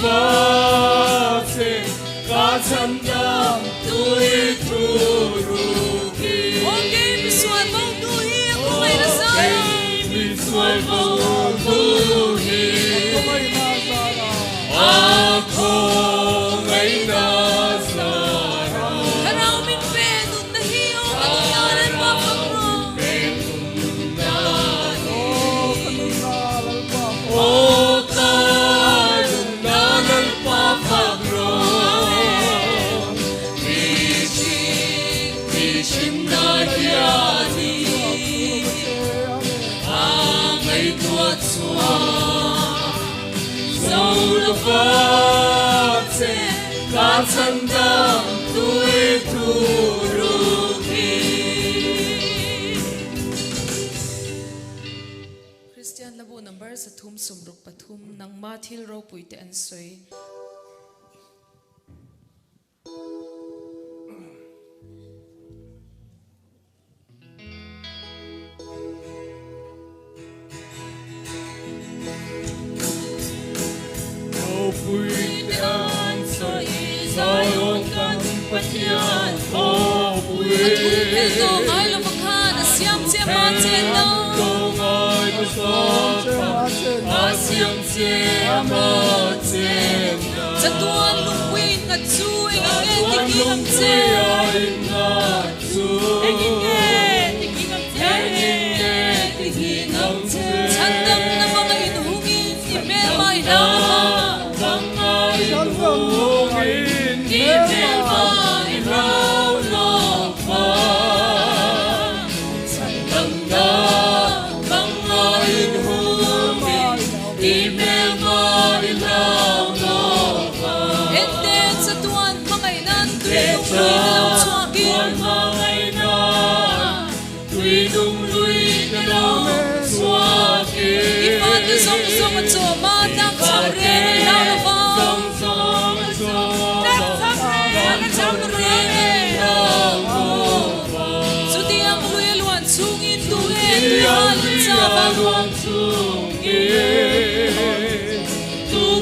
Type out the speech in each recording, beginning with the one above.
lova che ka chhandam tui thuruk hi. Aw kei misual bo tu hi a khawngaih na zar a. Kei misual bo tu hi a khawngaih na zar a. Thlarau min pe nunna hi aw ka nunna Lalpa fak rawh. Kristian Hlabu number 363 nangma thil ropui te an sawi. A thu phel tawh ngai lova khan a siam che ma chen na. Chatuan lungpui in ngat chu engin nge ti king ang che? Chhandam na hmanga in hungin i hmel mai hlau lova. Ente chatuan hmangaih nan tui nung lui te lo chhuakin. I fate zawng zawng a chawm a, tlak chham reng an hlau lo va. Chutiang lui a luan chungin tu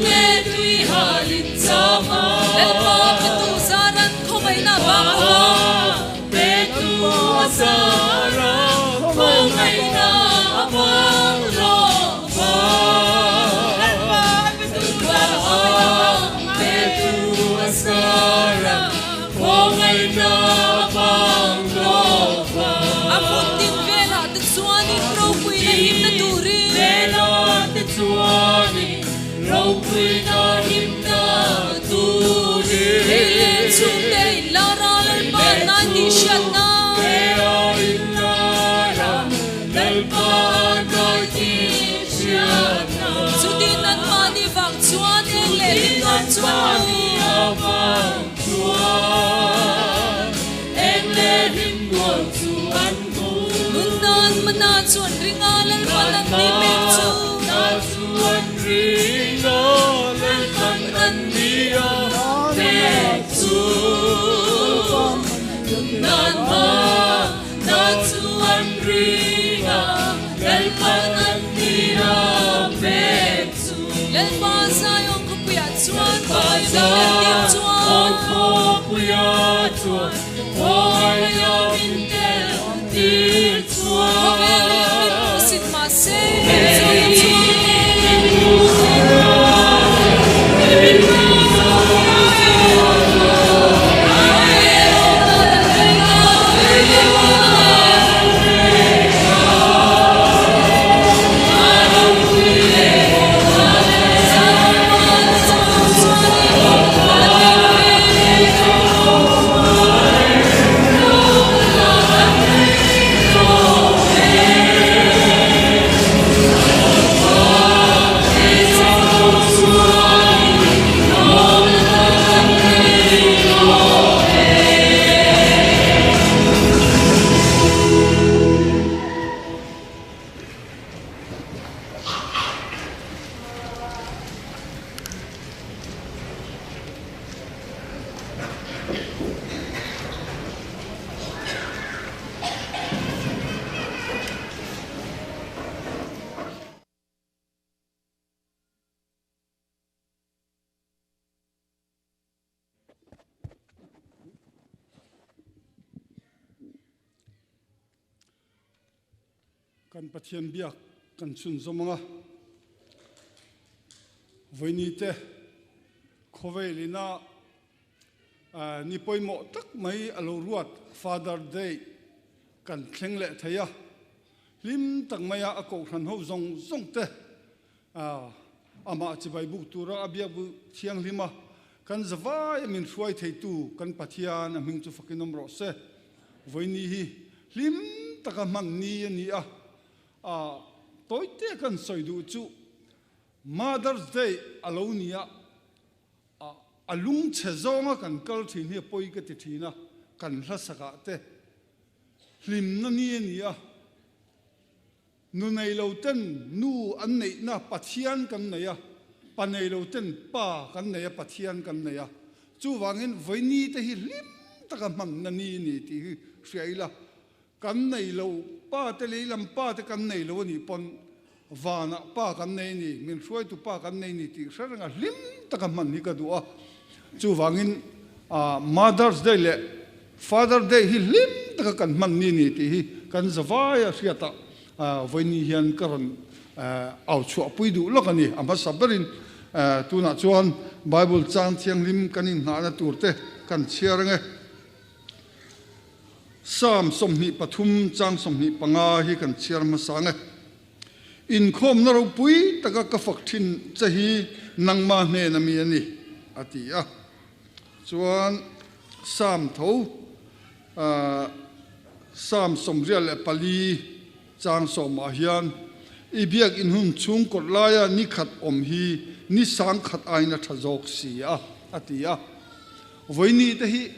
nge tui hal in cham a? Lalpa petu zaran khawngaihna vang lo va. A hmun tin velah te chuanin ropuina himna turin. Hei le chhungte in lar a Lalpa nai tih hriatna. Chutin an mahni vang chuan eng leh hlim nuam chuan mu. Nun nan mana chuan ringa Lalpan an ni pek chu. Lalpa Zion khawpuiah chuan Khawi min tel tir chuan Khawvel hi min hmusit mahse Zoram chuan Kan Pathian biak kan chhunzawm ang a, vawiini te khawvel ina ni pawimawh tak mai a lo ruat Father Day kan thleng leh thei a, hlim tak maia a kohhran ho zawng zawng te amah chibai buk tura a biak bu thianghlim a, kan zavai a min hruai theitu kan Pathian a hming chu fakin awm rawh se. Vawiini hi hlim taka hman ni a ni a, a tawite kan sawi duh chu Mother's Day a lo ni a, a lungchhe zawnga kan kal thin hi a pawi ka ti thin a, kan hlasakah te hlimna ni a ni a. Nu nei lo ten nu an neihna Pathian kan nei a, pa nei lo ten pa kan nei a Pathian kan nei a. Chuvangin vawiini te hi hlim taka hmanna ni a ni tih hi hria ila, kan nei lo pa te lei lam pa te kan nei lo a nih pawn vanah pa kan nei a ni, min hruaitu pa kan nei a ni tih hre renga hlim taka hman hi ka duh a. Chuvangin Mother's Day leh Father Day hi hlim taka kan hman ni ni tih hi kan zavaia hriatah vawiini hian ka rawn au chhuahpui duh lawk a ni. A hmasa berin tunah chuan Bible chang thianghlim kan inngahna turte kan chhiar ang e. Psalm 23 chang 25 hi kan chhiar hmasa ang e. Inkhawmna ropui taka ka fak thin che hi nangma hnena mi a ni, a ti a. Chuan Psalm tho, Psalm 84 chang sawmah hian, I biakinn hun chhung kawt laia ni khat awm hi ni sang khat aiin a tha zawk si a, a ti a. Vawiini te hi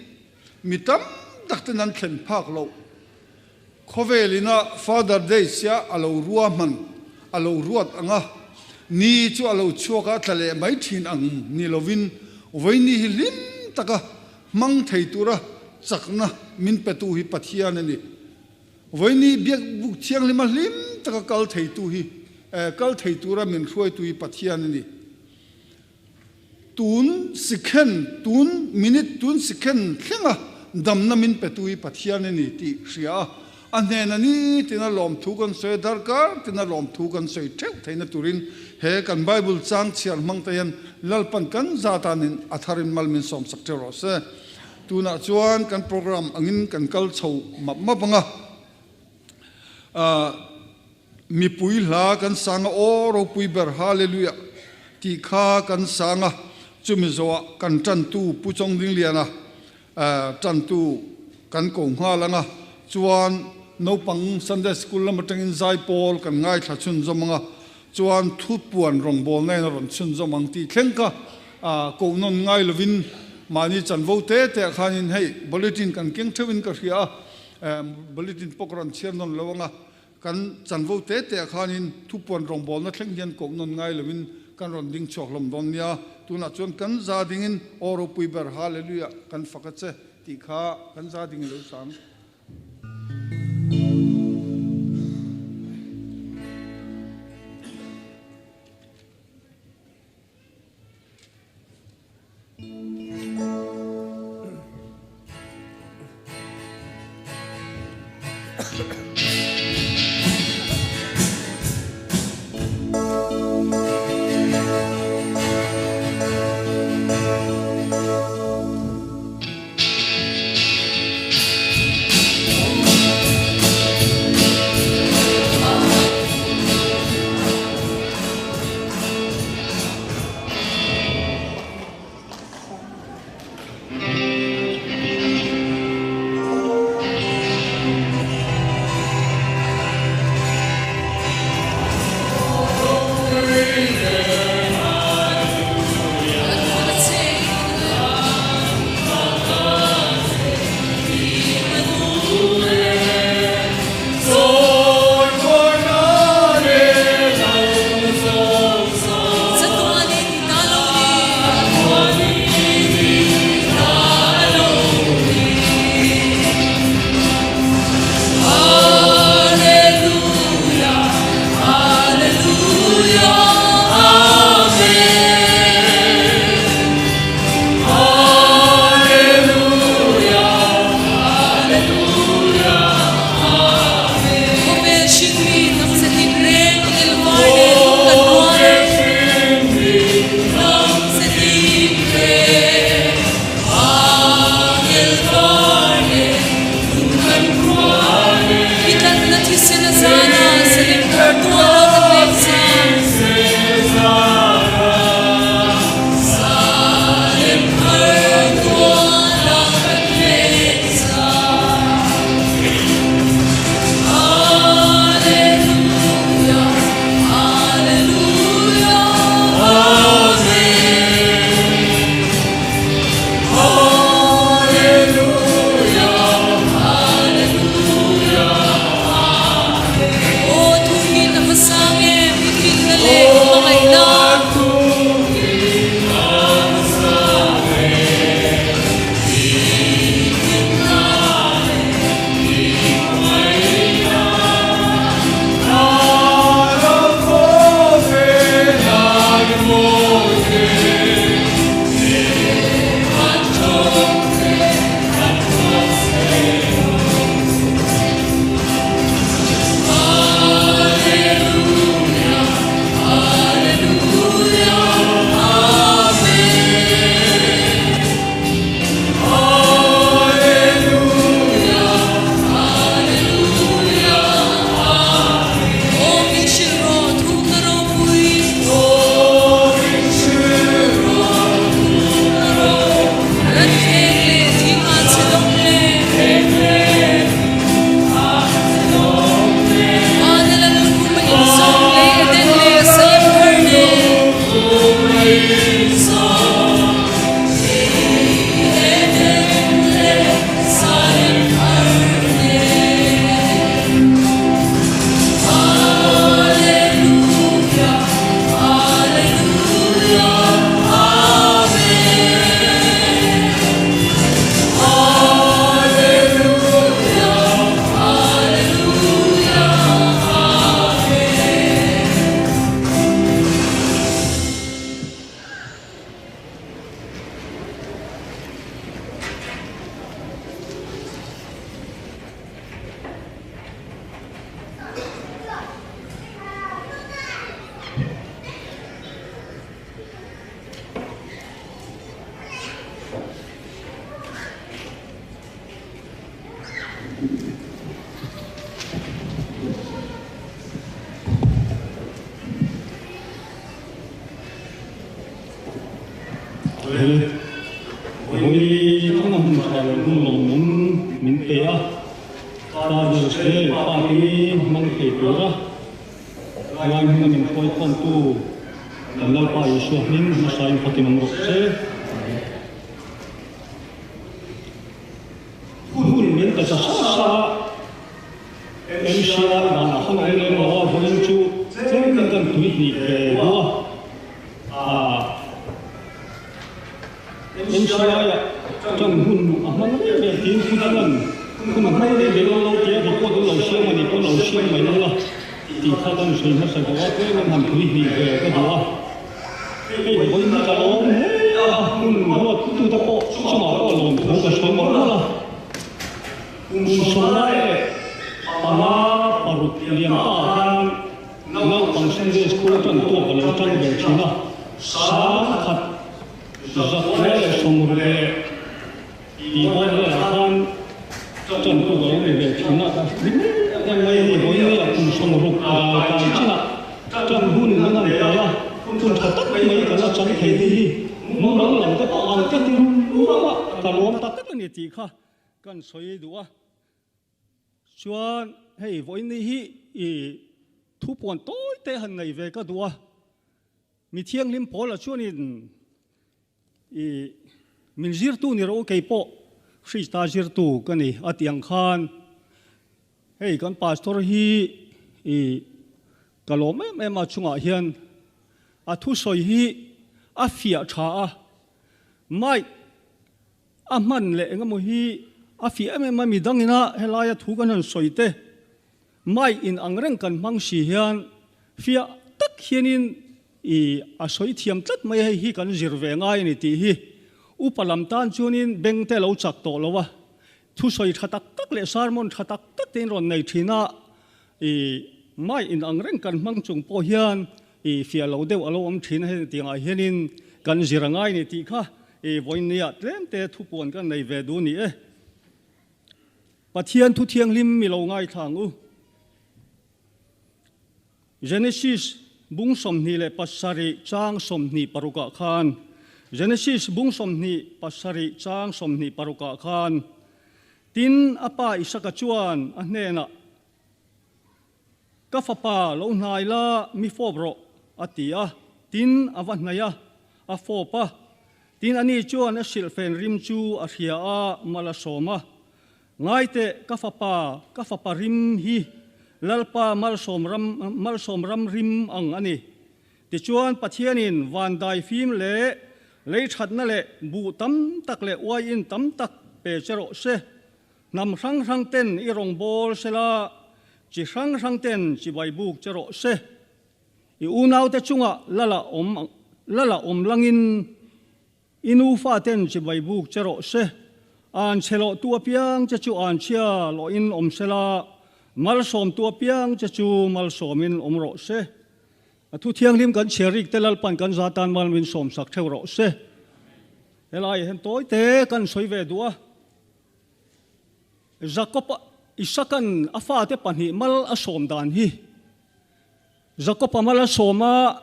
mi tam tak ten an thlen phak loh. Khawvel ina Father Day sia a lo rua hman, a lo ruat ang a, ni chu a lo chhuak a tla leh mai thin ang ni lovin vawiini hi hlim taka hmang thei tura chakna min petu hi Pathian a ni. Vawiini biakbuk thianghlima hlim taka kal theitu hi, kal thei tura min hruaitu hi Pathian a ni. Tun sikhen, tun minute, tun sikhen thlenga damna min petu hi Pathian a ni tih hria a, a hnena nitina lawmthu kan sawi a, darkar tina lawmthu kan sawi theuh theihna turin he kan Bible chang chhiar hmang te hian Lalpan kan za tanin a tharin mal min sawmsak theuh rawh se. Tunah chuan kan program angin kan kal chho map map ang a. Mipui hla kan sang a, Aw ropui ber Hallelujah tih kha kan sang a, chumi zawhah kan tantu Pu Chawngdingliana tantu kan ko nghal ang a, chuan naupang Sunday School lam atangin zaipawl kan ngaithla chhunzawm ang a, chuan thupuan rawngbawlna in a rawn chhunzawm ang tih thleng kha koh nawn ngai lovin mahni chanvo te te ah khanin hei bulletin kan keng theuhin ka hria a, bulletin pawh ka rawn chhiar nawn lo ang a. Kan chanvo te te ah khanin thupuan rawngbawlna thleng hian koh nawn ngai loin kan rawn ding chhuak hlawm dawn nia. Tunah chuan kan za dingin Aw ropui ber Hallelujah kan fak a che tih kha kan za ding lo sang. thei. Vawi thanga hun tha leh hun lawmawm min pe a, Father's Day pa hi hmang thei tura ngai hmuna min hruai khawmtu kan Lalpa Isua hming hmasain fakin awm rawh se. Hun min pe ta sa sa a, MCI danah khan awm lem lo a, vawiin chu tlemin kan tui hnih ve duh a, MCI ah tan hun a hmang reng reng tiin thu chuan hun a hmang reng reng lo tia report an lo siam a nih pawn lo siam mai lo la tih kha kan sawi hmasa duh a, tlemin han tui hnih ve ka duh a. Hei vawiin hi ka lawm hle a, hmun ruat tute pawh chungah pawh lawmthu ka sawi mawlh mawlh a. Kum sawmlai leh panga paruk lian ta ah hian naupang Sunday School tan tuak a lo tang ve thin a, sang khat zakua leh sawmruk leh tih bawr velah khan tan tuak a lo ni ve thin a. Ni em em mai a ni, vawiin ah kum 60 ral kai chinah tan hun an han pe a, hun tha tak mai kan la chang thei te hi mumang lam te pawh ang ka ti rum rum a, ka lawm tak tak a ni tih kha Kan sawi duh a, chuan hei vawiin hi i thupuan tawi te han nei ve ka duh a, mi thianghlim Paula chuanin i min zirtu ni rawh u keipawh Krista zirtu ka ni a tih ang khan hei kan pastor hi i ka lawm em em a chungah hian a thusawi hi a fiah tha a, mic A hman leh eng emaw hi a fiah em em a, midang ina helaia thu kan han sawi te mic in ang reng kan hmang si hian fiah tak hianin i a sawi thiam tlat mai a, hei hi kan zir ve ngai a ni tih hi upa lam tan chuanin beng te lo chak tawh lo a, thusawi tha tak tak leh sermon tha tak tak te in rawn nei thin a, i mic in ang reng kan hmang chung pawh hian i fiah lo deuh a lo awm thin a, heti tiangah hianin kan zir a ngai a ni tih kha I vawinia tlemte thupuan kan nei ve duh ni e. Pathian thu thianghlim mi lo ngaithla ang u. Genesis bung 27 chang 26 ah khan Genesis bung 27 chang 26 ah khan Tin, a pa Isaka chuan a hnenah, Ka fapa, lo hnai la, mi fawp rawh, a ti a. Tin, a va hnaih a, a fawp a. Tin, ani chuan a silhfen rim chu a hria a, mal a sawm a. Ngai teh, ka fapa, ka fapa rim hi Lalpa malsawm ram, malsawm ram rim ang a ni. Tichuan, Pathianin van daifim leh lei thatna leh buh tam tak leh uaiin tam tak pe che rawh se. Hnam hrang hrang ten i rawngbâwl se la, chi hrang hrang ten chibai bûk che rawh se. I unaute chungah lala awm lala awm langin i nufa ten chibai bûk che rawh se. An chhe lawh tu apiang che chu an chhia lawhin awm se la, malsawm tu apiang che chu malsawmin awm rawh se. A thu thianghlim kan chhiar rik te Lalpan kan za tan mal min sawmsak theuh rawh se. Helai hian tawi te kan sawi ve duh a. Jakob-a Isakan a fate pahnih mal a sawm dan hi Jakob-a mal a sawm a,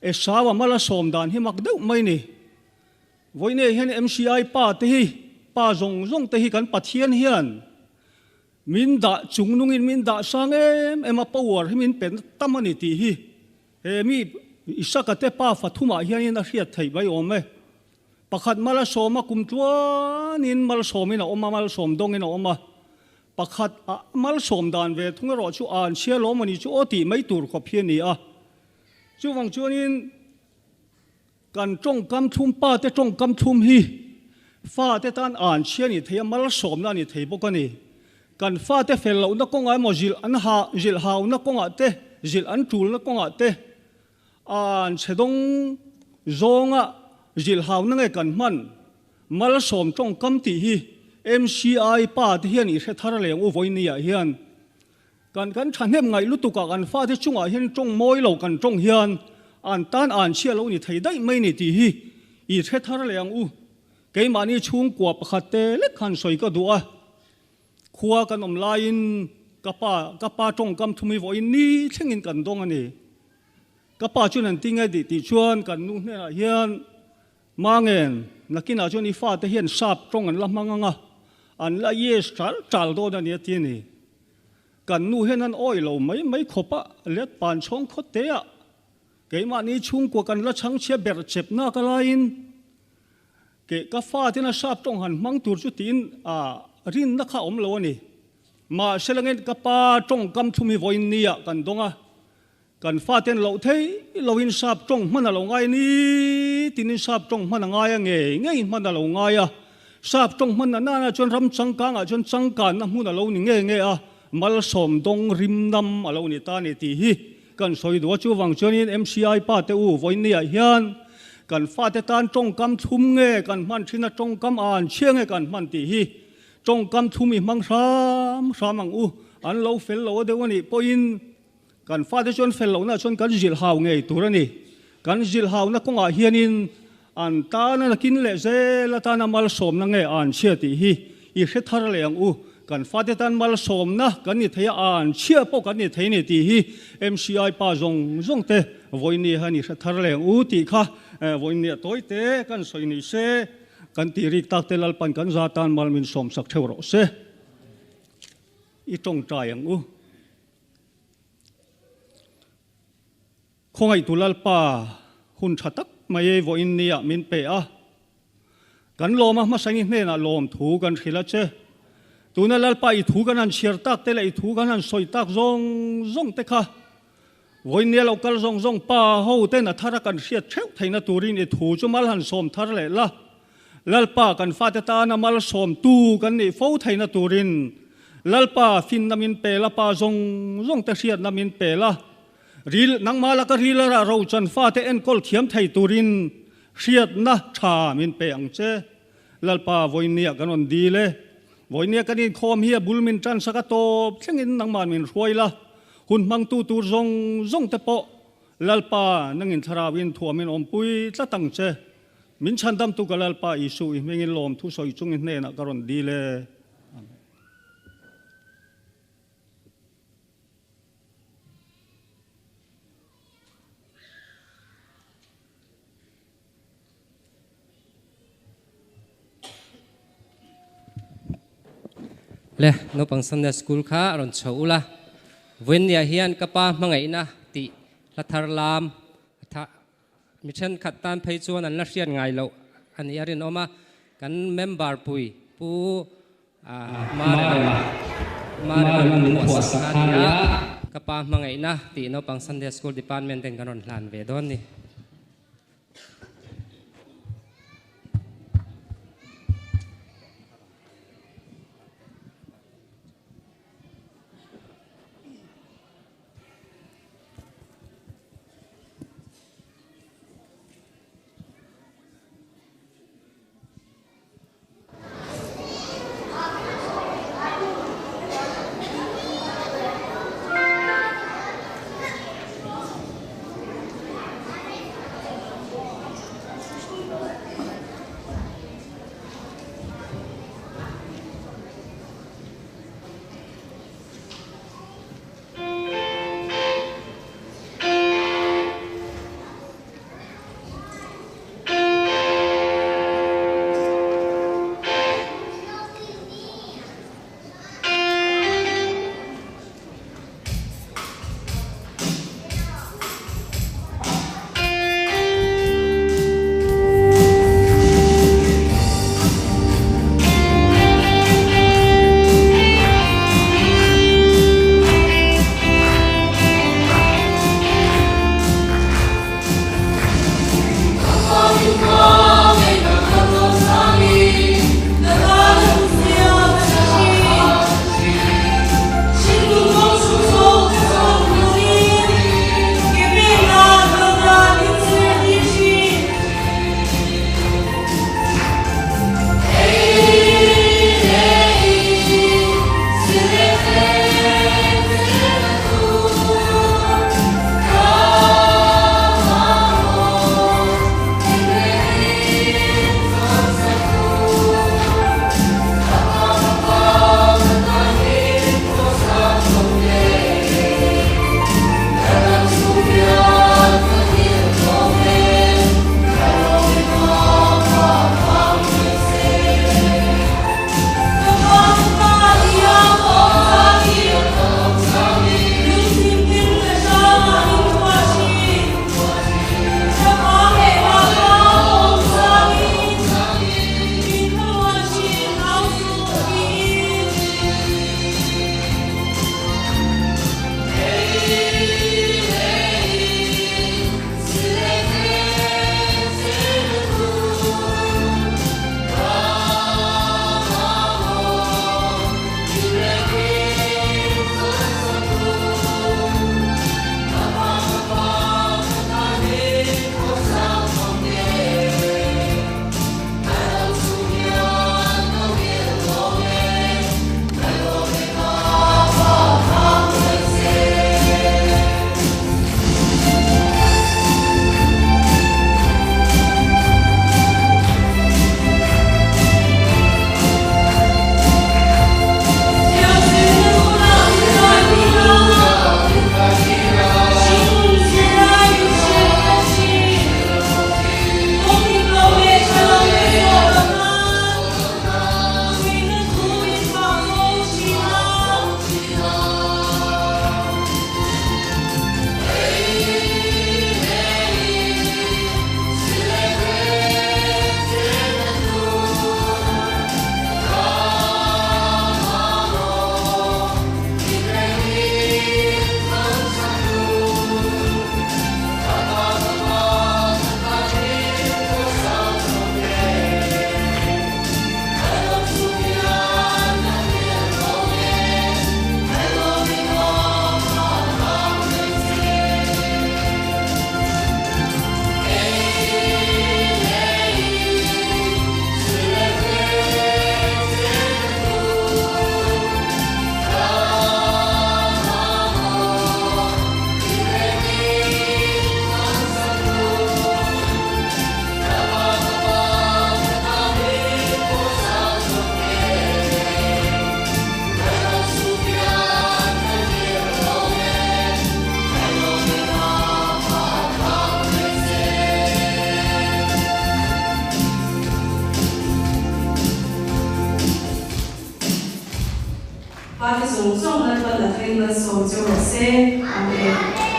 Esau-a mal a sawm dan hi mak deuh mai ni. Vawiinei hian MCI pa te hi, pa zawng zawng te hi kan Pathian hian min dah chungnungin min dah sang em em a, power hi min pe tam a ni tih hi he mi Isaka te pa fathumah hianin a hriat theih mai awm e. Pakhat mal a sawm a, kum tluanin malsawmin a awm a, malsawm dawngin a awm a. Pakhat a malsawm dan ve thung erawh chu an chhia lawm a ni chu aw tih mai tur khawp hi a ni a. Chuvang chuanin kan tawngkam thlum, pa te tawngkam thlum hi fa te tan an chhia a ni thei a, malsawmna a ni thei bawk a ni. Kan fate fel lohna kawngah emaw zilh an ha, zilh hauna kawngah te, zilh an tulna kawngah te, An chhe dawng zawnga zilhhauna nge kan hman? Malsawm tawngkam tih hi MCI pa te hian i hre thar leng u vawinia hian kan kan thahnem ngaih lutuk ah kan fate chungah hian tawng mawi lo kan tawng hian an tan an chhia lo ni thei daih mai ni tih hi i hre thar leng u. Keimahni chhungkua pakhat te lek khan sawi ka duh a. Khua kan awm laiin ka pa ka pa tawngkam thum hi vawiin ni thlengin kan dawng a ni. Ka pa chuan an ti nge tih tih chuan kan nu hnenah hian Mangen, Nakinah chuan i fate hian sap tawng an la hmang ang a, an la yes ṭal ṭal dawn a nia ti a ni. Kan nu hian an awih lo mai mai khawp a, let pan chhawng khawt te ah keimahni chhungkua kan la chhangchhia ber chep nak a laiin ke ka faten a sap tawng han hmang tur chu tiin a rinna kha a awm lo a ni. Mahse langin ka pa tawngkam thum hi vawiin nia kan dawng a, Kan faten loh thei loin sap tawng hman a lo ngai ni tinin sap tawng hman a ngai a ngei ngei hman a lo ngai a. Sap tawng hman na nana chuan ram changkangah chuan changkanna hmun a lo ni nge nge a, malsawm dawng rim nam a lo ni ta ni tih hi kan sawi duh a. Chuvang chuanin MCI pa te u vawinia hian kan fate tan tawngkam thlum nge kan hman thin a, tawngkam an chhia nge kan hman tih hi tawngkam thlum i hmang hram hram ang u. An lo fel lo a deuh a nih pawhin Kan fate chuan fel lohna chuan kan zilh hau ngei tur a ni. Kan zilh hauna kawngah hianin an tana nakin leh zel atana malsawmna nge an chhia tih hi i hre thar leh ang u. Kan fate tan malsawmna kan ni thei a, an chhia pawh kan ni thei ni tih hi MCI pa zawng zawng te vawiin hian i hre thar leh ang u tih kha vawiin a tawi te kan sawi ni se kan tih rik tak te Lalpan kan za tan mal min sawmsak theuh rawh se. I tawngtai ang u. Khawngaihtu Lalpa hun tha tak mai ei vawiin nia min pe a. Kan lawm a hmasangi hnenah lawm thu kan hrilh a che. Tuna Lalpa i thu kan han chhiar tak te leh i thu kan han sawi tak zawng zawng te kha vawiin nia lo kal zawng zawng pa ho ten a thar a kan hriat theuh theihna turin i thu chu mal han sawm thar leh la. Lalpa kan fate tana malsawmtu kan nih fo theihna turin Lalpa finna min pe la, pa zawng zawng te hriatna min pe la, ril nangmah laka ril a rah ro chan fate enkawl thiam thei turin hriatna tha min pe ang che. Lalpa vawinia kan rawn dil e. Vawinia kan inkhawm hi a bul min tan sak a tawp thlengin nangmah min hruai la, hun hmangtu tur zawng zawng te pawh Lalpa nangin thlarauin thuamin awmpui tlat ang che. Min chhandamtu ka Lalpa Isu i hmingin lawmthu sawi chungin hnenah ka rawn dil e. Amen. Le, naupang Sunday School kha rawn chho ula. Vawiinniah hian ka pa hmangaihna tih hla thar lam atha Mi thenkhat tan phei chuan an la hriat ngai loh a nih a rinawm a, kan member pui Pu Marema Marema min phuahsak kha a ni a, ka pa hmangaihna tih naupang Sunday School Department ten kan rawn hlan ve dawn ni. zawng Lalpan a thleng malsawm che rawh se. Amen.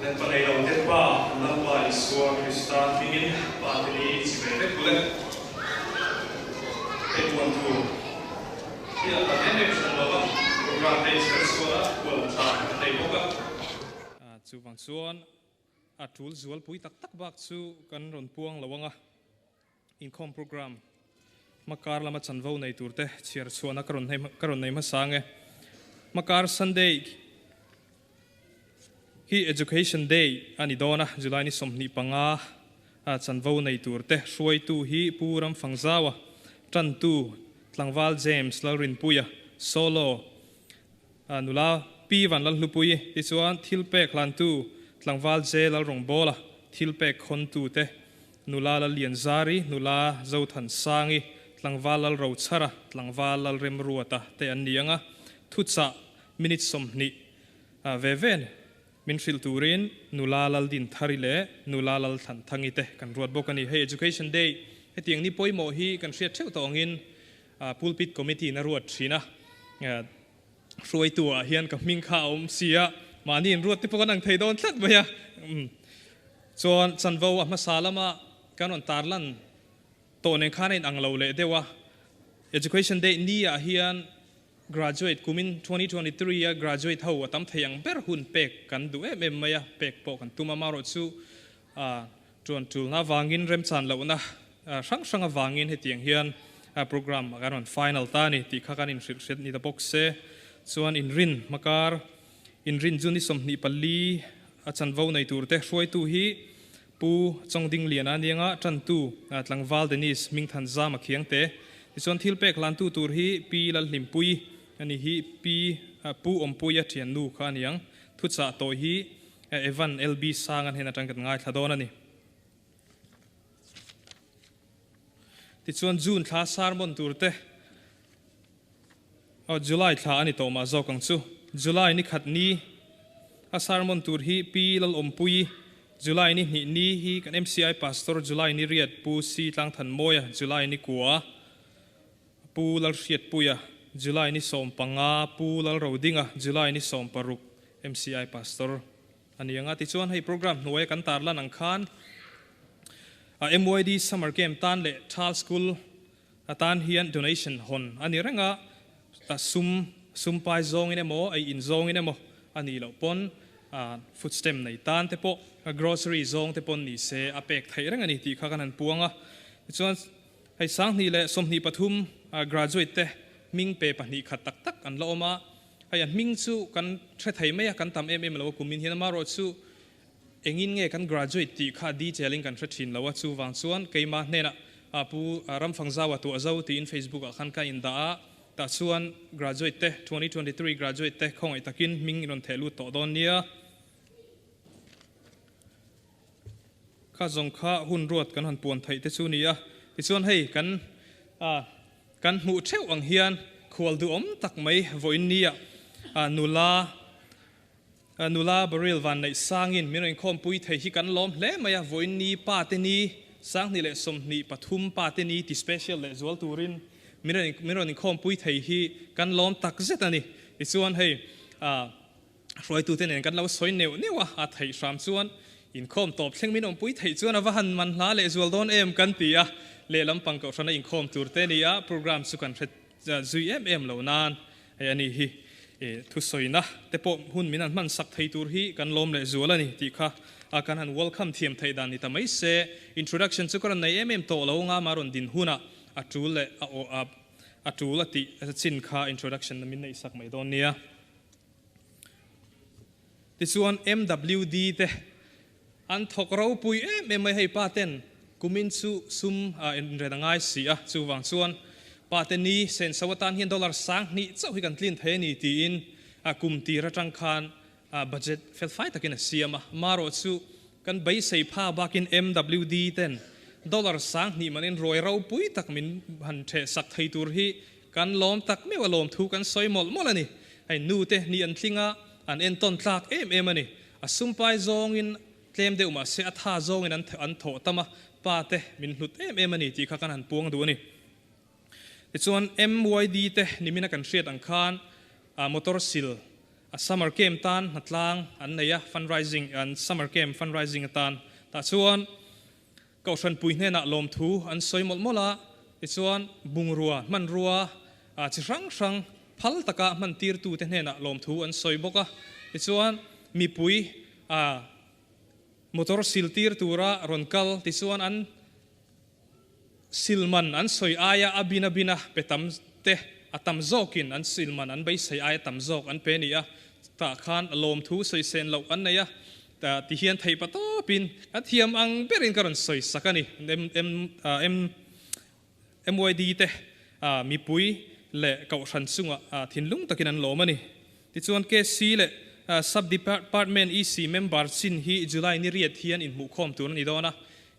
Lalpa nei lo te Pa, Lalpa Isua Krista hmingin Pa te ni chimei vek bul e. Hei puan tur hi a tam em em hran lo va, program te inchher chhuan a, kual tha kan nei bawk a. Chuvang chuan a tul zualpui tak tak bak chu kan rawn puang lo ang a. Inkhawm program hmakar lama chanvo nei turte chhiar chhuahna ka rawn ka rawn nei hmasa ang e. Hmakar Sunday hi Education Day a ni dawn a, July ni 25 a chanvo nei turte hruaitu hi Pu Ramfangzaua, Tantu Tlangval James Lalrinpuia, Solo nula Pi Van Lalhlupuii tichuan thilpek hlantu Tlangval J Lalrawngbawla, thilpek khawntute Nula Lallianzari, Nula Zothansangi, Tlangval Lalrochhara, Tlangval Lalremruata te an ni ang a, thuchah minute 20 ve ve min hrilh turin Nula Laldinthari leh Nula Lalthlanthangi te kan ruat bawk a ni. Hei Education Day hetiang ni pawimawh hi kan hriat theuh tawh angin Pulpit Committee in a ruat thin a, hruaitu ah hian ka hming kha a awm si a, mahni inruat te pawh kan ang thei dawn tlat mai a. Chuan chanvo a hmasa lama kan rawn tarlan tawh nen khan a inang lo leh deuh a. Education Day ni ah hian graduate kumin 2023 a graduate ho a tam thei ang ber hun pek kan duh em em mai a, pek pawh kan tum a. Amaherawhchu tuan tulna avangin remchan lohna hrang hrang avangin hetiang hian program kan rawn final ta a ni tih kha kan inhrilh hriat ni ta bawk se. Chuan inrin hmakar Inrin chu ni 24 a chanvo nei tur te hruaitu hi Pu Chawngding Liana anianga tantu Tlangval Dennis Hmingthan Zama khiang te. Tichuan thil pek hlantu tur hi Pi Lalhlimpui a ni hi Pi Pu Awmpuia thiannu kha a niang. Thuchah tawih hi Evan LB Sang an hen atang kan ngaithla dawn a ni. Tichuan June thla sermon tur te Aw July thla a ni tawh mah zawk ang chu. July ni khat ni a sermon tur hi Pi Lalawmpuii, July ni hnih ni hi kan MCI Pastor July ni riat Pu C Tlangthanmawia, July ni kua Pu Lalhriatpuia, July ni 15 Pu Lalrodinga, July ni 16 MCI Pastor a ni ang a. Tichuan hei program hnuaia kan tarlan ang khan a MYD Summer Camp tan leh Thal School Atan hian donation hawn a ni reng a, sum sum pai zawngin emaw, ei in zawngin emaw a nih loh pawn food stamp nei tan te pawh, grocery zawng te pawn ni se a pek theih reng a ni tih kha kan han puang a. Tichuan hei 2023 graduate te hming pe pahnih khat tak tak an la awm a, hei a hming chu kan hre thei mai a, kan tam em em lo a kumin hian amaherawhchu Engin nge kan graduate tih kha detail in kan hre thin lo a, chuvang chuan keimah hnenah Pu Ramfangzaua tuah zo tiin Facebook ah khan ka indah a, tah chuan graduate te, 2023 graduate te khawngaih takin hming in rawn theh lut tawh dawn nia. Kha zawng kha hun ruat kan han puan theih te chu ni a, tichuan hei kan kan hmuh theuh ang hian khual duhawm tak mai vawiin nia nula Nula Beryl Vanneih sangin min rawn inkhawmpui thei hi kan lawm hle mai a, vawiin ni pa te ni, 2023 pa te ni ti special leh zual turin min rawn min rawn inkhawmpui thei hi kan lawm tak zet a ni. Tichuan hei hruaitute nen kan lo sawi neuh neuh a, a theih hram chuan inkhawm tawp thleng min awmpui theih chuan a va han man hla leh zual dawn em kan ti a, lehlam pang kohhrana inkhawm tur te ni a, program chu kan hre zui em em lo nan hei a ni hi thusawina te pawh hun min han hman sak thei tur hi kan lawm leh zual a ni tih kha kan han welcome thiam theih dan ni ta mai se. Introduction chu ka rawn nei em em tawh lo nga ma rawn din hunah a tul leh a aw a a tul a tih chin kha introduction na min neih sak mai dawn nia. Tichuan MWD te. An thawk ropui em em mai hei pa ten kumin chu sum inren a ngai si a, chuvang chuan pa te ni senso atan hian dollar 2000 chauh hi kan tlin thei a ni tiin kum tir atang khan budget felfai takin a siam a. Marawh chu kan beisei pha bakin MWD ten dollar 2000 manin ruai ropui tak min han theh sak thei tur hi kan lawm tak meuh a lawm thu kan sawi mawlh mawlh a ni. Hei nu te ni an tling a, an entawn tlak em em a ni. A sumpai zawngin tlem deuh mahse a tha zawngin an an thawh tam a, pa te min hlut em em a ni tih kha kan han puang duh a ni. Tichuan MYD te nimina kan hriat ang khan motor sil a summer camp tan hnatlang an nei a, fundraising an summer camp fundraising atan tah chuan Kohhran pui hnenah lawmthu an sawi mawlh mawlh a, tichuan bungrua, hmanrua chi hrang hrang phal taka hman tirtute hnenah lawmthu an sawi bawk a, tichuan mipui motor sil tir tura rawn kal, tichuan an sil man an sawi aia a bin a bin a pe tam te a tam zawkin an sil man an beisei aia tam zawk an pe ni a, tah khan lawmthu sawi sen loh an nei a. Ti hian theih pa tawpin a thiam ang berin ka rawn sawi sak a ni. MYD te mipui leh kohhran chungah thinlung takin an lawm a ni. Tichuan KC leh Sub Department EC member chin hi July ni riat hian inhmuhkhawm tur a ni dawn a.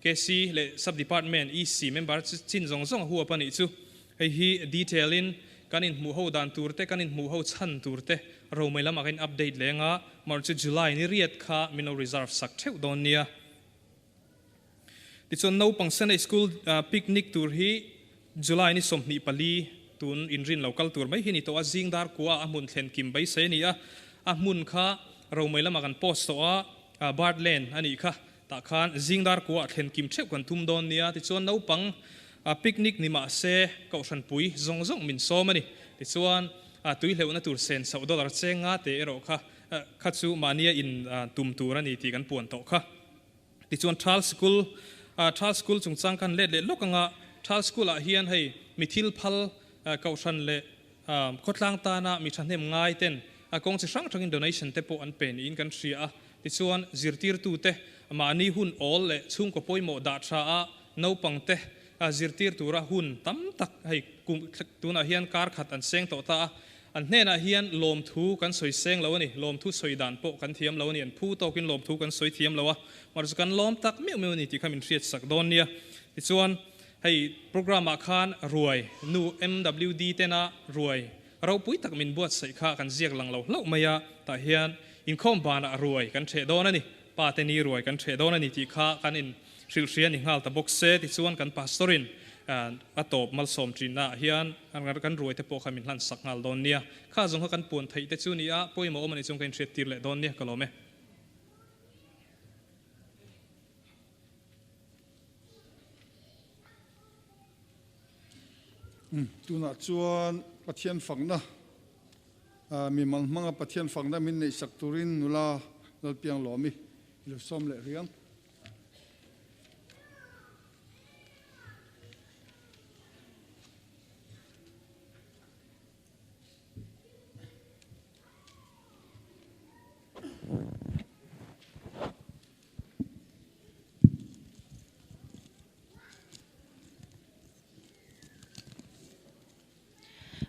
KC leh Sub Department EC member chin zawng zawng a huap a nih chu. Hei hi detail in kan inhmuh ho dan tur te, kan inhmuh ho chhan tur te romei lamah kan in update leng a, March chu July ni riat kha min lo reserve sak theuh dawn nia. Tichuan naupang Sunday School picnic tur hi July ni 24 tun inrin lo kal tur mai hi ni tawh a, zing dar kua a hmun thlen kim beisei a ni a, a hmun kha romei lamah kan post tawh a, Bird Lane a nih kha. Tah khan zing dar kuah thlen kim theuh kan tum dawn nia, tichuan naupang picnic ni mah se kohhranpui zawng zawng min sawm a ni. Tichuan tui hleuhna tur sen sauh dollar cheng nga te erawh kha kha chu mahnia in tum tur a ni tih kan puan tawh kha. Tichuan Thal School Thal School chungchang khan let leh lawk anga Thal School ah hian hei mi thil phal kohhran leh khawtlang tana mi thahnem ngai ten kawng chi hrang hrangin donation te pawh an pe niin kan hria a. Tichuan, zirtirtute mahni hun awl leh chhungkaw pawimawh dah tha a, naupangte zirtir tura hun tam tak hei kum tunah hian kar khat an seng tawh ta a, an hnenah hian lawmthu kan sawi seng lo a ni, lawmthu sawi dan pawh kan thiam lo a ni, an phu tawkin lawmthu kan sawi thiam lo a, mahse chu kan lawm tak meuh meuh a ni tih kha min hriat sak dawn nia. Tichuan, hei programme ah khan ruai nu MWD tena ruai Ropui tak min buatsaih kha kan ziak lang lo hlauh mai a, tah hian inkhawm banah ruai kan ṭheh dawn a ni, pa te ni ruai kan ṭheh dawn a ni tih kha kan in hrilhhria ni nghal ta bawk se, tichuan kan pastor in a tawp malsawm ṭinna ah hian kan ruai te pawh kha min hlan sak nghal dawn nia, kha zawng kha kan puan theih te chu ni a, pawimawh awm a nih chuan ka inhriat tir leh dawn nia ka lawm e. Tunah chuan Pathian fakna, mimal hmanga Pathian fakna min neihsak turin nula Lalpiang Lawmi i lo sawm leh riang.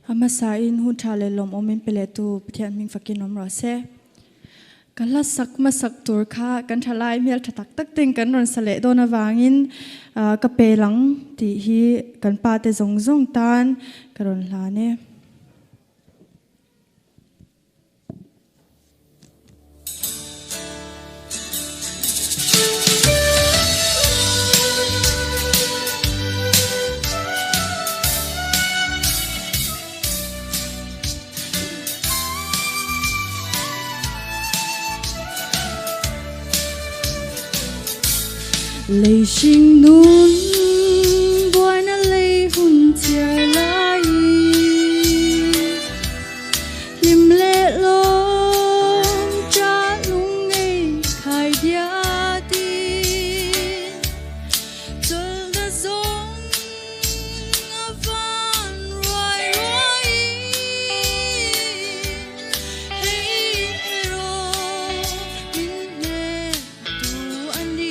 A hmasain hun tha leh lawmawm min pe leh tu Pathian hming fakin awm rawh se. Ka hla sak hmasak tur kha kan tha lai hmel tha tak tak ten kan rawn sa leh dawn avangin ka pel ang tih hi kan pa te zawng zawng tan ka rawn hlan e. Lei hring nun buaina lei hun chhiar laiin Hlim leh lawm cha lung ngei khai diatin Chawlhna zawng a van ruai ruaiin Hei erawh min hneh tu a ni.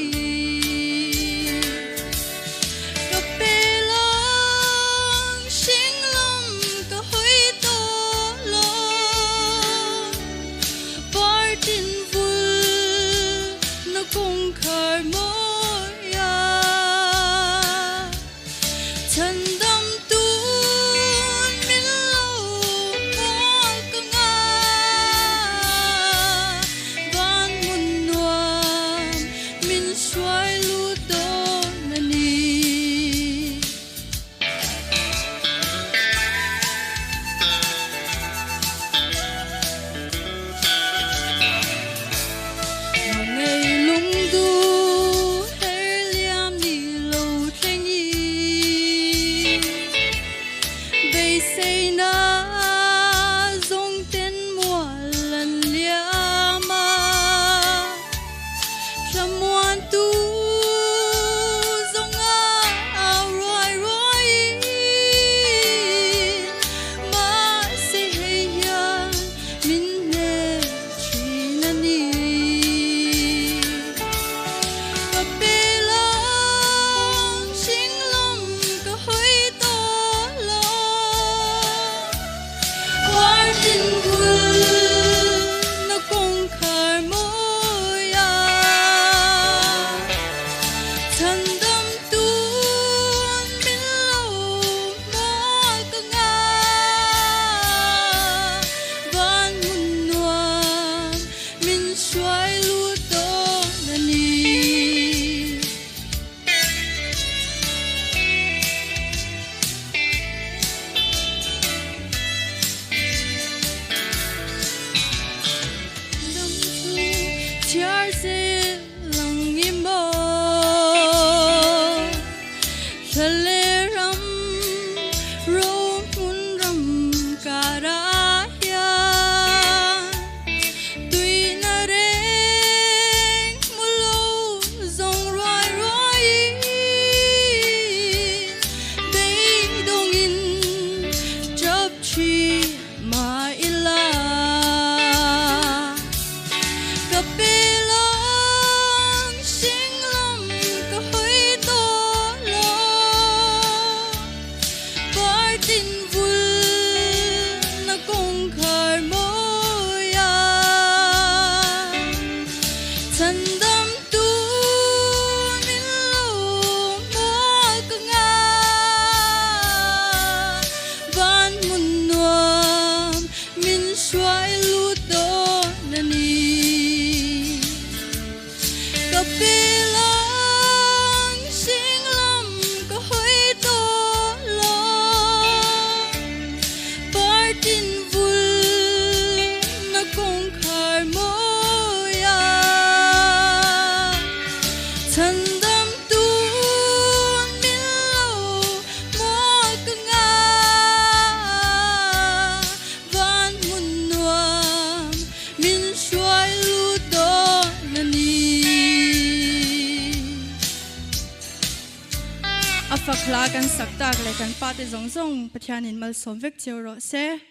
A fak hla kan sak tak leh kan pa te zawng zawng Pathianin malsawm vek cheu rawh se.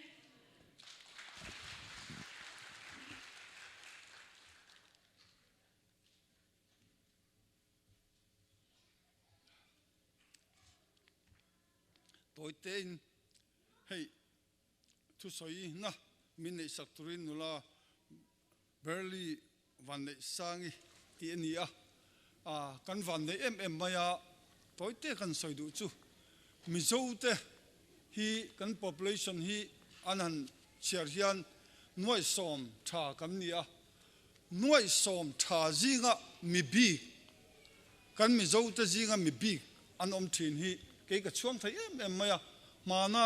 Tawi tein hei thusawi na min neihsak turin nula Berly Vanneihsangi tih a ni a, kan vanneih em em mai a, tawi te kan sawi duh chu Mizo te hi kan population hi an han chhiar hian nuaihsawm tha kan ni a, nuaihsawm tha zinga mi bik kan Mizo te zinga mi bik an awm thin hi kei ka chhuang thei em em mai a, hmana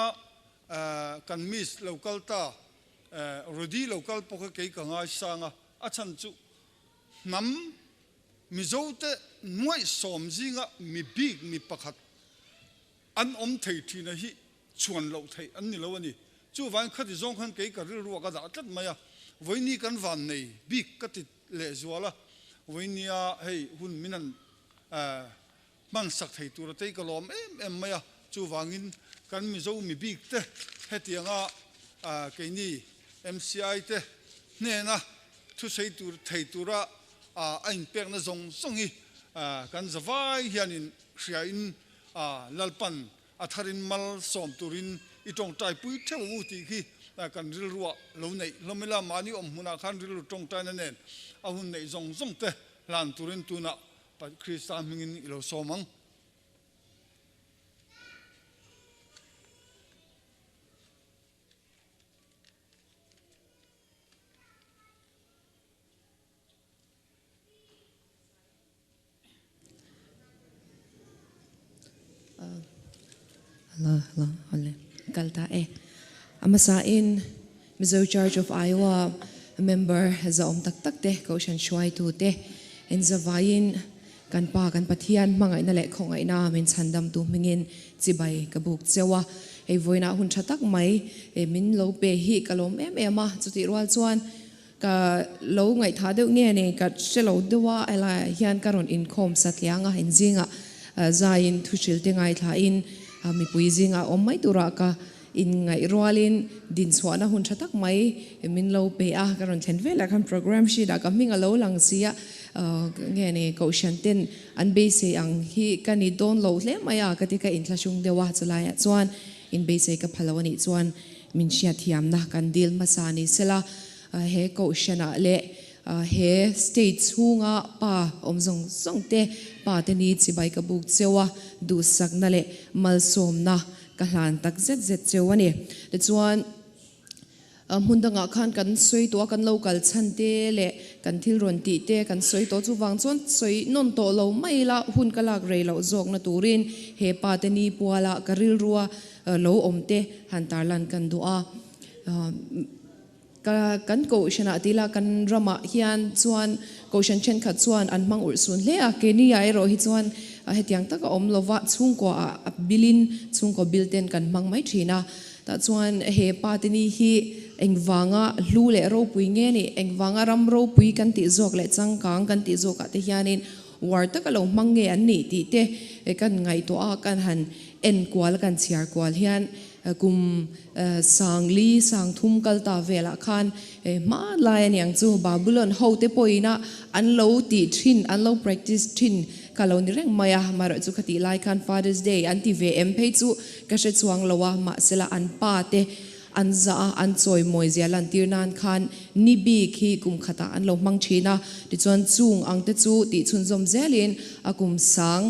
kan miss lo kal ta Rody lo kal pawh kha kei ka ngaisang a, a chhan chu hnam Mizote nuaihsawm zinga mi bik mi pakhat an awm thei thina hi chhuan loh theih an ni lo a ni. Chuvangin khati zawng khan kei ka rilru a ka dah tlat mai a, vawiini kan van nei bik ka ti lehzual a, vawiinia hei hun min han Hman sak thei tur a tei ka lawm em em mai a, chuvangin kan Mizo mi bik te hetianga keini MCI te hnena thusei tur thei tura a inpekna zawng zawng hi kan zavai hianin hriain Lalpan a tharin mal sawm turin i tawngtai pui theuh ang u tih khi kan rilruah lo neih hlawm ila, mahni awm hmunah khan rilru tawngtaina nen a hun neih zawng zawng te hlan turin tunah Krista hmingin i lo sawm ang. Hello, hello, awle. Kal ta e. A hmasa in Mizo Church of Iowa member zahawm tak tak te, Kohhran hruaitu te, inzavaiin kan Pa kan Pathian hmangaihna leh khawngaihna min chhandamtu hmingin chibai ka buk cheu a. Hei vawiinah hun tha tak mai min lo pe hi ka lawm em em a, chutih rual chuan ka lo ngaihthah deuh nge ni ka hre lo deuh a, helaiah hian ka rawn inkhawm satliang a, inzingah zaiin thuhrilh te ngaithlain mipui zingah awm mai turah ka Inngaih rualin dinchhuahna hun tha tak mai min lo pe a, ka rawn thlen velah khan program sheet ah ka hming a lo lang si a, nge ni Kohhran ten an beisei ang hi ka ni dawn lo hle mai a ka ti ka inthlahrung deuh a, chulaiah chuan inbeisei ka pha lo a nih chuan min hriatthiamna kan dil hmasa ni sela, he Kohhranah leh he state chhunga pa awm zawng zawng te pa te ni chibai ka buk cheu a, duhsakna leh malsawmna Ka hlan tak zet zet cheu a ni. Tichuan, hmun dangah khan kan sawi tawh a, kan lo kal chhan te leh kan thil rawn tih te kan sawi tawh. Chuvang chuan sawi nawn tawh lo mai ila, hun ka lak rei loh zawkna turin he pa te ni puala ka rilrua lo awm te han tarlan kan duh a. Ka kan kohhranah ti ila kan ramah hian chuan kohhran thenkhat chuan an hmang urh sun hle a, keini ah erawh hi chuan hetiang taka awm lova chhungkua ah a bilin chhungkaw bil ten kan hmang mai thin a. Tah chuan he pa te ni hi engvanga hlu leh ropui nge ni, engvanga ram ropui kan tih zawk leh changkang kan tih zawk ah te hianin uar taka lo hmang nge an nih tih te kan ngaihtuah a, kan han enkual kan chhiar kual hian Kum sangli sangthum kal ta velah khan hmanlai a niang chu Babylon hote pawhin an lo tih thin, an lo practice thin kha lo ni reng mai a. Amaherawh chu khatih lai khan Father's Day an ti ve em phei chu ka hre chuang lo a, mahsela an pa te an zah a, an chawimawi zia lantir nan khan ni bik hi kum khatah an lo hmang thin a. Tichuan chung ang te chu tih chhunzawm zelin a kum sang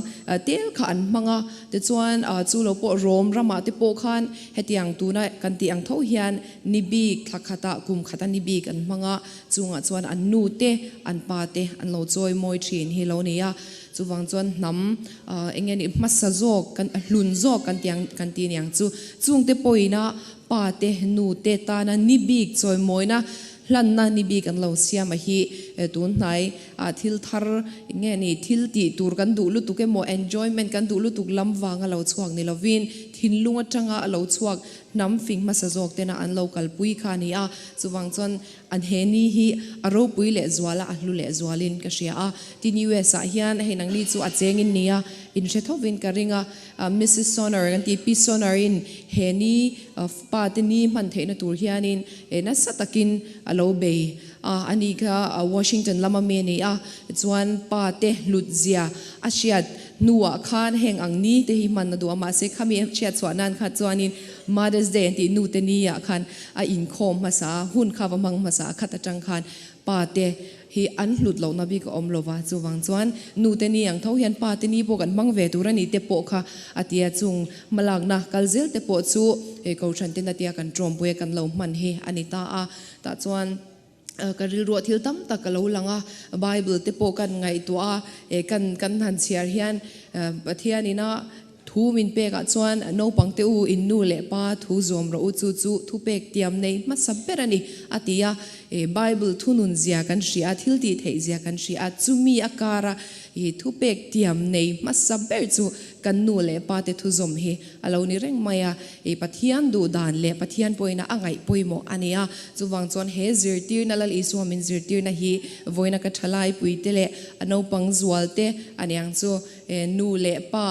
tel kha an hmang a. Tichuan, chu lo pawh Rom ramah te pawh khan hetiang tuna kan tih ang tho hian ni bik thla khatah kum khata ni bik an hmang a, chungah chuan an nu te, an pa te an lo chawi mawi thin hi lo ni a. Chuvang chuan hnam eng nge ni hmasa zawk kan hlun zawk kan tih ang kan tih niang chu chungte pawhina pa te, nu te tana ni bik chawi mawina Hlanna ni bik an lo siam a hi tun hnai ah thil thar nge ni thil tih tur kan duh lutuk emaw enjoyment kan duh lutuk lam vang a lo chhuak ni lovin thinlung atanga a lo chhuak hnam fing hmasa zawk tena an lo kalpui kha a ni a. Chuvang chuan an he ni hi a ropui leh zuala a hlu leh zualin ka hria a. Tin US ah hian hei nangni chu a chengin nia inhre thovin ka ring a. Missus Sonar kan tih Pi Sonar in he ni pa te ni hman theihna tur hianin nasa takin a lo bei a. Ani kha Washington lama mi a ni a, chuan pa te hlut zia a hriat hnuah khan heng ang ni te hi hman a duh a, mahse khami a hriat chhuah nan kha chuanin Mother's Day an tih nu te ni ah khan a inkhawm hmasa a, hun kha va hmang hmasa a khat atang khan pa te hi an hlut lohna bik a awm lova, chuvang chuan nu te ni ang tho hian pa te ni pawh kan hmang ve tur a ni te pawh kha a tia chung hmalakna kal zel te pawh chu Kohhran ten a tia kan tawmpui a kan lo hman hi a ni ta a, tah chuan ka rilruah thil tam tak a lo lang a, Bible te pawh kan ngaihtuah a, kan kan han chhiar hian Pathian ina Thu min pekah chuan naupang te u in nu leh pa thu zawm rawh u chu chu thupek tiam nei hmasa ber a ni, a ti a. Bible thunun zia kan hria a, thil tih theih zia kan hria a, chumi a kara thupek tiam nei hmasa ber chu kan nu leh pa te thu zawm hi a lo ni reng mai a. Pathian duh dan leh Pathian pawhina a ngaih pawimawh a ni a. Chuvang chuan he zirtirna Lal Isua min zirtirna hi vawiina ka thalai puite leh a naupang zual te a niang chu. Nu leh pa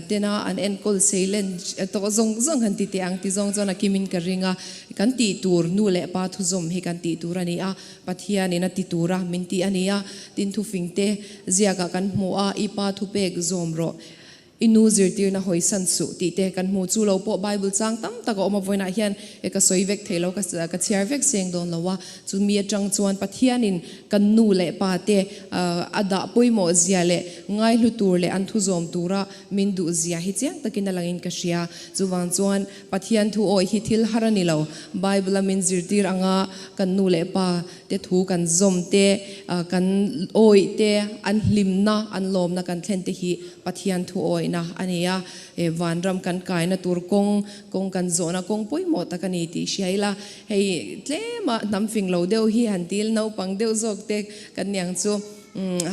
tena an enkawl seilen tawh zawng zawng han ti teh ang ti zawng chuan a kimin ka ring a, kan tih tur nu leh pa thuzawm hi kan tih tur a ni a, Pathianin a ti tura min tih a ni a, tin thufing te ziakah kan hmu a, i pa thupek zawm rawh, i nu zirtirna hawisan suh tih te kan hmu. Chu lo pawh Bible chang tam tak a awm a, vawiinah hian ka sawi vek thei lo, ka chhiar vek seng dawn lo a, chumi atang chuan Pathianin Kan nu leh pa te a dah pawimawh zia leh ngaihlu tur leh an thu zawm tura min duh zia hi chiang takin a langin ka hria. Chuvang chuan Pathian thu awih hi thil har a ni lo. Bible a min zirtir anga kan nu leh pa te thu kan zawm te, kan awih te, an hlimna, an lawmna kan thlen te hi Pathian thu awihna a ni a. Vanram kan kaina tur kawng, kawng kan zawhna kawng pawimawh tak a ni tih hria ila. Hei tlema hnam fing lo deuh hi han til naupang deuh zawk te kan niang chu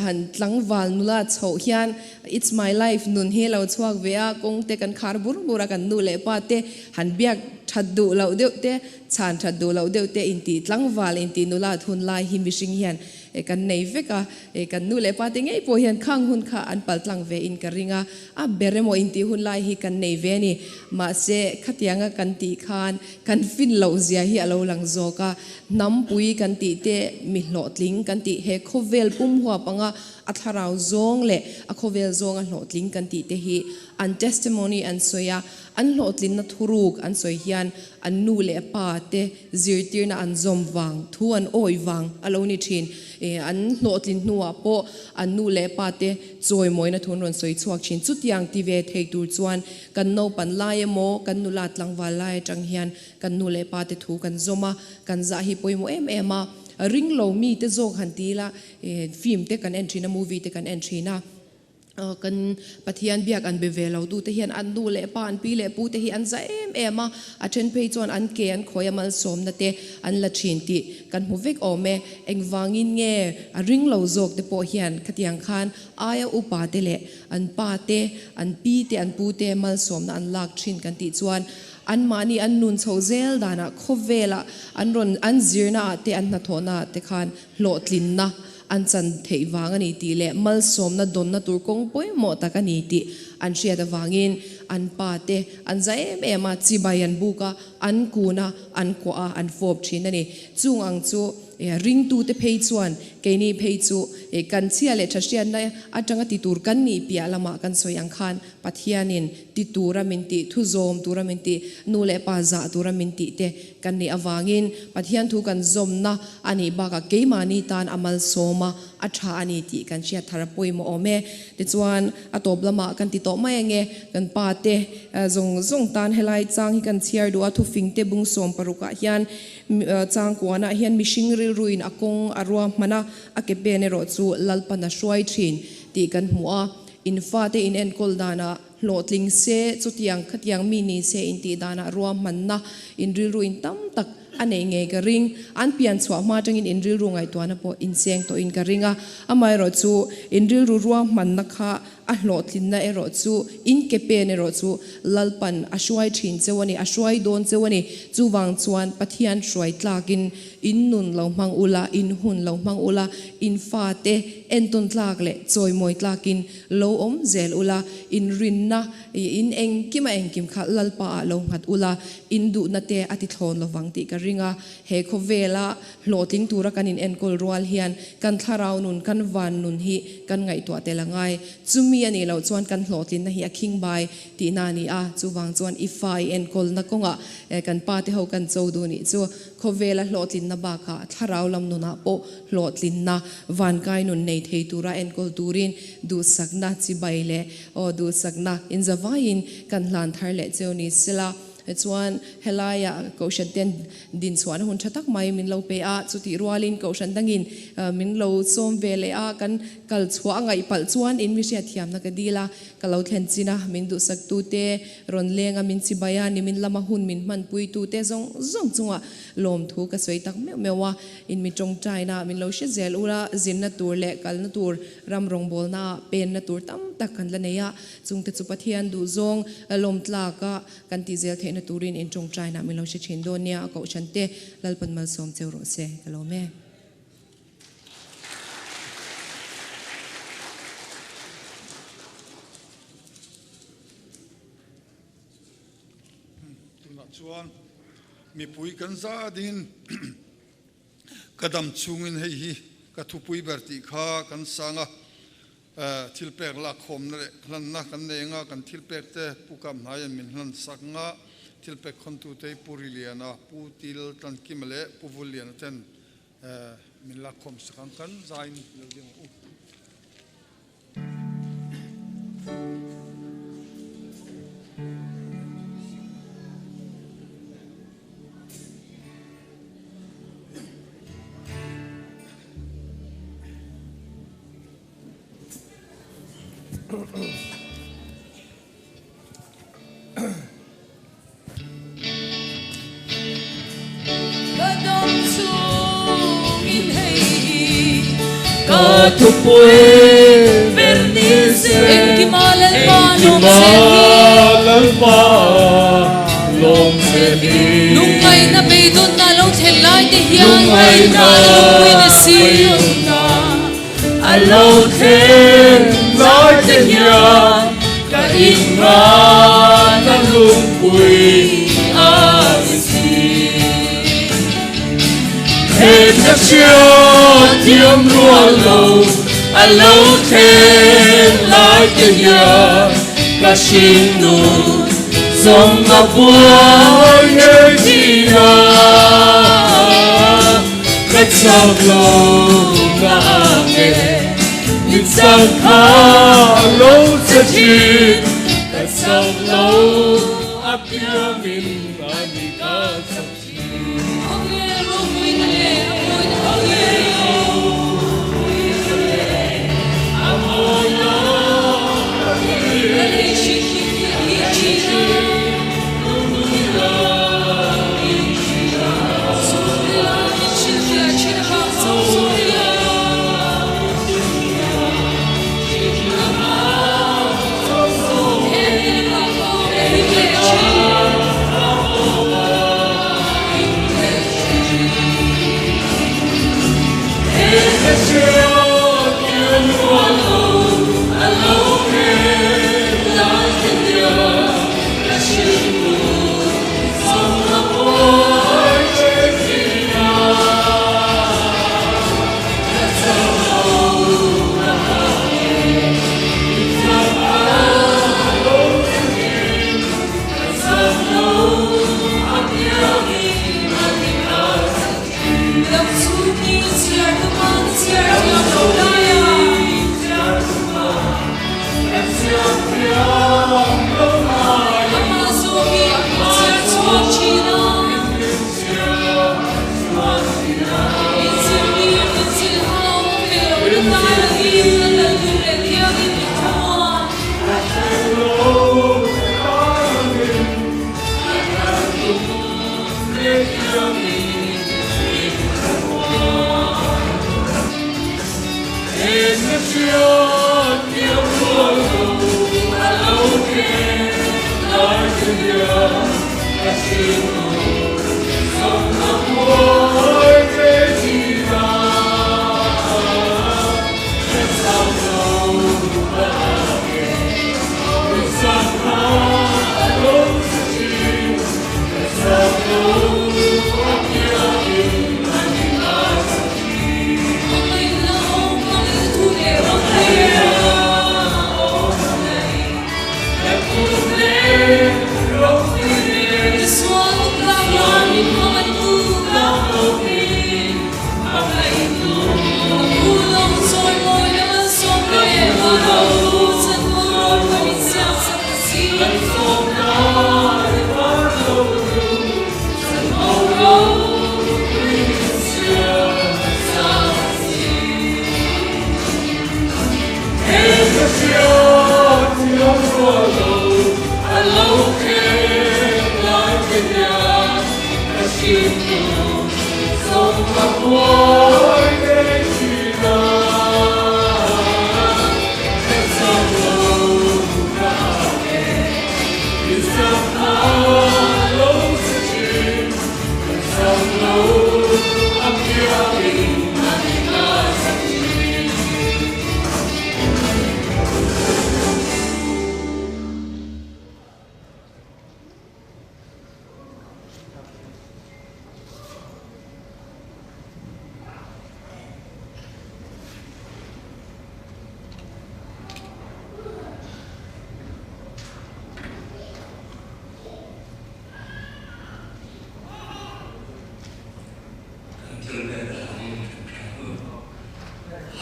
han tlangval nula chhoh hian It's my life nun hi lo chhuak ve a, kawng te kan khar bur bur a, kan nu leh pa te han biak that duh loh deuh te, chhan that duh loh deuh te intih tlangval intih nula thun lai hi mihring hian kan nei vek a, kan nu leh pa te ngei pawh hian khang hun kha an pal tlang ve in ka ring a, a ber emaw intih hun lai hi kan nei ve a ni. Mahse khatianga kan tih khan Kan fin loh zia hi a lo lang zawk a, hnampui kan tih te, mi hlawhtling kan tih he khawvel pum huap anga a thlarau zawng leh a khawvel zawnga hlawhtling kan tih te hi an testimony an sawi a, an hlawhtlinna thuruk an sawi hian an nu leh pa te zirtirna an zawm vang, thu an awih vang a lo ni thin. An hlawhtlin hnuah pawh an nu leh pa te chawimawina thu an rawn sawi chhuak thin. Chutiang ti ve thei tur chuan Kan naupan lai emaw, kan nula tlangval lai atang hian kan nu leh pa te thu kan zawm a, kan zah hi pawimawh em em a. Ring lo mi te zawk han ti ila, film te kan en thin a, movie te kan en thin a, kan Pathian biak an be ve lo tu te hian an nu leh pa, an pi leh pu te hi an zah em em a, a then phei chuan an ke an khawi a malsawmna te an la thin tih kan hmu vek awm e. Engvangin nge a ring lo zawk te pawh hian khatiang khan aia upa te leh An pa te, an pi te, an pu te malsawmna an lak thin kan tih chuan anmahni an nun chho zel danah khawvelah an rawn an zirna ah te an hnathawhna ah te khan hlawhtlinna an chan theih vang a ni tih leh malsawmna dawnna tur kawng pawimawh tak a ni tih an hriat avangin an pa te an za em em a, chibai an buk a, an kun a, an kuah a, an fawp thin a ni. Chung ang chu. Ringtute phei chuan keini phei chu kan chhia leh tha hriatna atanga ti tur kan nih piah lamah kan sawi ang khan Pathianin ti tura min tih, thu zawm tura min tih, nu leh pa zah tura min tih te kan nih avangin Pathian thu kan zawmna a nih bakah keimahni tan a malsawm a, a tha a ni tih kan hriat thar a pawimawh awm e. Tichuan a tawp lamah kan ti tawh mai ange, kan pa te zawng zawng tan helai chang hi kan chhiar duh a, thufingte bung 16 ah hian Changkuanah hian mihring rilruin a kawng a ruahman a, a ke pen erawh chu Lalpan a hruai thin tih kan hmu a. In fate in enkawl danah hlawhtling se, chutiang khatiang mi ni se intih danah ruahmanna in rilruin tam tak a neih ngei ka ring. An pian chhuah hma atangin in rilru ngaihtuahna pawh inseng tawhin ka ring a. Amaherawhchu in rilru ruahmanna kha a hlawhtlinna erawh chu in ke pen erawh chu Lalpan a hruai thin cheu a ni, a hruai dawn cheu a ni. Chuvang chuan Pathian hruai tlakin in nun lo hmang ula, in hun lo hmang ula, in fate entawn tlak leh chawimawi tlakin lo awm zel ula, in rinna in engkima engkim kha Lalpa ah lo nghat ula, in duhna te a ti thlawn lovang tih ka ring a. He khawvela hlawhtling tura kan in enkawl rual hian kan thlarau nun, kan van nun hi kan ngaihtuah tel a ngai. Chumi a nih loh chuan kan hlawhtlinna hi a khingbai tihna a ni a, chuvang chuan i fa i enkawlna kawngah kan pa te ho kan cho duh nih chu khawvela hlawhtlinna bakah thlarau lam nunah pawh hlawhtlinna vankai nun nei thei tura enkawl turin duhsakna chibai leh aw duhsakna inzavaiin kan hlan thar leh cheu ni sela. Chuan helaiah Kohhran ten din chhuahna hun tha tak mai min lo pe a, chutih rualin Kohhran dangin min lo sawm ve leh a, kan kal chhuah a ngaih palh chuan in mi hriatthiamna ka dil a, ka lo thlen chin a, min duhsaktute rawn leng a, min chibai a, nimin lama hun min hmanpuitute zawng zawng chungah lawmthu ka sawi tak meuh meuh a, in mi tawngtaina min lo hre zel ula, zinna tur leh kalna tur ram rawngbawlnaah penna tur tam tak kan la nei a, chungte chu Pathian duhzawng lawmtlaka Kan tih zel theihna turin in tawngtainah min lo hre thin dawn nia, a kohhran te Lalpan malsawm cheu rawh se, ka lawm e. Tunah chuan mipui kan za dingin ka dam chungin hei hi ka thupui ber tih kha kan sang a. Thilpek lakkhawmna leh hlanna kan nei anga kan thilpek te Pu Kamhnaia'n min hlan sak anga thilpek khawntute hi Pu Riliana, Pu Til Tlankima leh Pu Vulliana ten min lakkhawm sak ang kan zaiin lo ding ang u. Ka dam chungin hei hi ka thupui ber ni se. Engkima Lalpa lawm che hi. Lalpa lawm che hi. Lungngaihna beidawnna lo thlen lai te hian ngaihna lungpui ni si. A lo thleng lai te hian ka innghan a lungpui a ni si. He ka hriat thiam rual lo a lo thleng lai te hian ka hringnun zawng a buai ngei thin a. Ka chak lo na nge in chak kha lo che thin ka chak lo a piang in a ni ka chak thin. Khawvel ropuina leh a mawina khawvel ropuina leh a mawina Ka lei hrin hi hi thin a.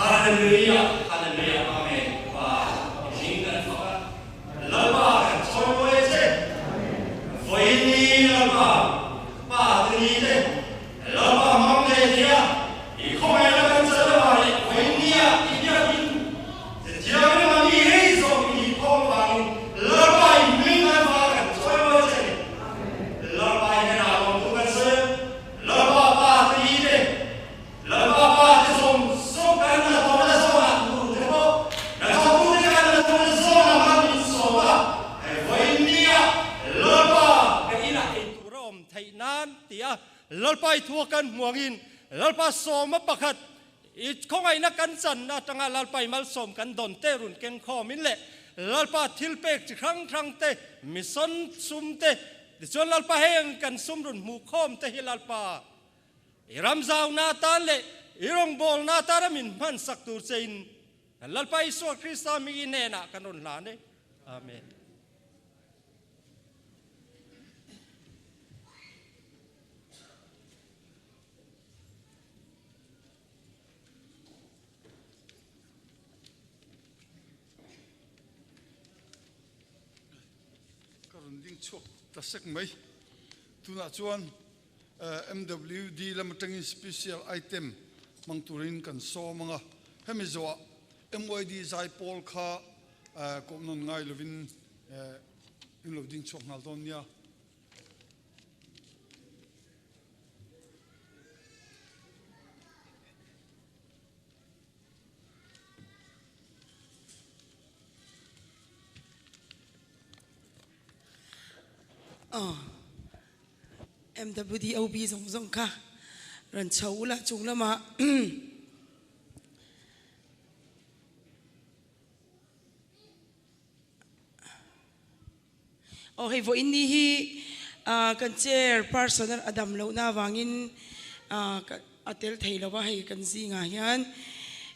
Hallelujah Hallelujah Amen Pa i hling kan fak a Lalpa kan chawimawi a che Vawiin ni Lalpa Pa te ni te Lalpa hmang leh nia i khawngaihna kan chan avangin vawiin nia i biakin che thiangin a mi hei zawk i nih khawm avangin Lalpa i hming kan fak a kan chawimawi a che ni. Lalpa i hnenah lawmthu kan sawi a, Lalpa Pa te ni te, Lalpa Pa te zawng zawng kan la tawhna zawnah nu te pawh la thawktu te kan la tawhna zawnah khan min sawm a, hei vawiin nia Lalpa ka inah eitur a awm theih nan tia Lalpa i thua kan hmuangin Lalpa sawma pakhat i khawngaihna kan chan atanga Lalpa i malsawm kan dawn te run keng khawmin leh Lalpa thilpek chi hrang hrang te mission sum te tichuan Lalpa heng kan sum run hmuh khawm te hi Lalpa i ramzauna atan leh i rawngbawlna atana min hmansak tur chein kan Lalpa Isua Krista mi hnenah kan rawn hlan e. Amen. Ka rawn ding chhuak ta sek mai. Tunah chuan MWD lam atangin special item hmang turin kan sawm ang a. Hemi zawhah MYD zaipawl kha kawhnawn ngai lovin in lo ding chhuak nghal dawn nia. Aw MWDOB zawng zawng kha rawn chho ula chung lamah Aw hei vawiin ni hi kan chair person a dam lohna avangin a tel thei lo va hei kan zingah hian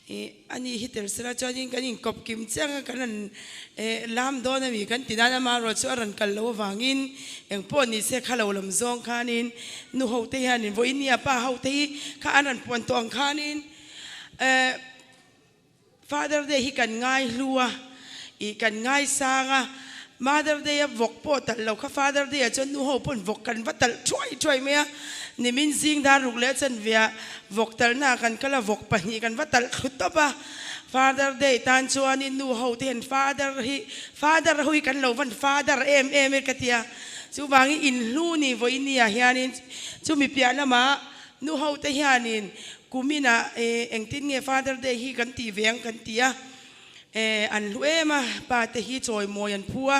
ih ani hi tel sela chuanin kan inkawp kim chiang a kan rawn lam dawn a mi kan ti nan amaherawh chu a rawn kal loh avangin engpawh ni se kha lo lam zawng khanin nu ho te hianin vawiin ni a pa ho te hi kha an rawn puan tawh ang khanin eh Father Day hi kan ngai hlu a, ih kan ngai sang a, Mother Day a vawk pawh talh lo kha Father Day ah chuan nu ho pawn vawk kan va talh thuai thuai mai a, nimin zing dar ruk leh a chanve ah vawk talhna ah kan kal a, vawk pahnih kan va talh thlu tawp a, Father Day tan chuanin nu ho te hian Father hi Father ho hi kan lo van Father em em e ka ti a, chuvangin inhlu ni vawiin ah hianin chumi piah lamah Nu ho te hianin kuminah engtin nge Father Day hi kan tih ve ang kan ti a, an hlu em a, pa te hi chawimawi an phu a.